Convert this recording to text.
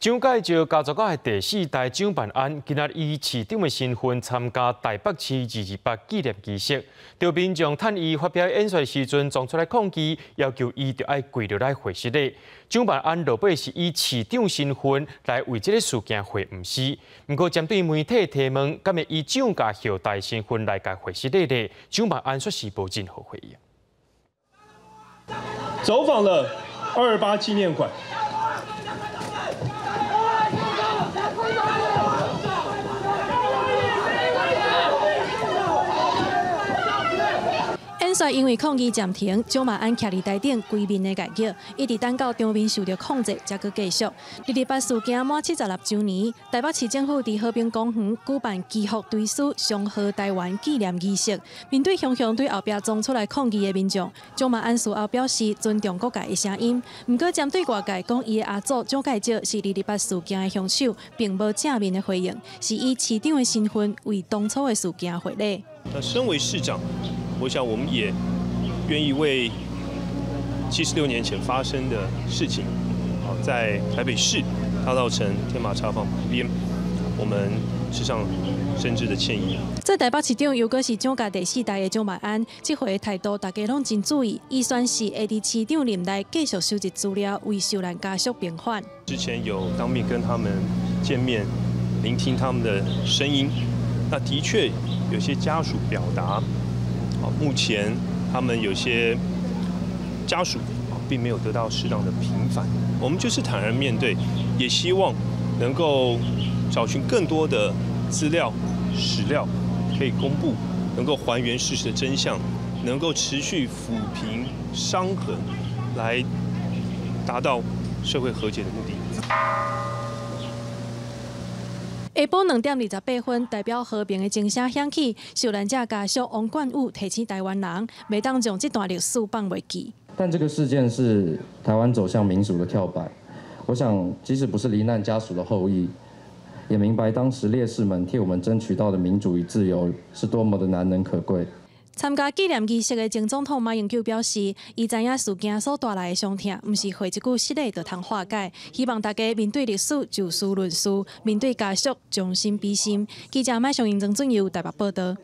蔣介石家族的第四代蔣萬安，今仔日以市長的身份參加台北市二二八紀念儀式，著民眾趁伊發表演說時陣，撞出來抗議，要求伊著愛跪落來會失禮。蔣萬安落尾是以市長身份來為這个事件會毋是，毋過針對媒體提問，敢會以蔣家後代身份來共會失禮咧？蔣萬安煞是無任何回應。走訪了二二八紀念館。演說因為抗議暫停，蔣萬安徛佇台頂規面的徭叫，一直等到場面受著控制，才閣繼續。二二八事件滿76週年，台北市政府佇和平公園舉辦祈福追思祥和台灣紀念儀式。面對雄雄對後壁衝出來抗議的民眾，蔣萬安事後表示尊重各界的聲音。毋過針對外界講伊的阿祖蔣介石是二二八事件的兇手，並無正面的回應，是以市長的身份為當初的事件回禮。那身為市長，我想我們也願意為76年前發生的事情，在台北市大稻埕天馬茶坊旁邊，我們致上深摯的歉意。這台北市長猶閣是蔣家第四代的蔣萬安，這回的態度大家攏真注意。伊宣誓會佇市長任內繼續收集資料，為受難家屬平反。之前有當面跟他們見面，聆聽他們的聲音，那的確有些家屬表達，目前他們有些家屬並沒有得到適當的平反，我們就是坦然面對，也希望能夠找尋更多的資料、史料可以公布，能夠還原事實的真相，能夠持續撫平傷痕，來達到社會和解的目的。下晡2點28分，代表和平的鐘聲響起，受難者家屬王冠宇提醒台灣人，袂當將這段歷史放袂記。但這個事件是台灣走向民主的跳板。我想，即使不是罹難家屬的後裔，也明白當時烈士們替我們爭取到的民主與自由是多麼的難能可貴。參加紀念儀式的前總統馬英九表示，伊知影事件所帶來的傷痛，毋是回一句失禮就通化解。希望大家面對歷史就事論事，面對家屬將心比心。記者麥尚英、曾俊佑台北報導。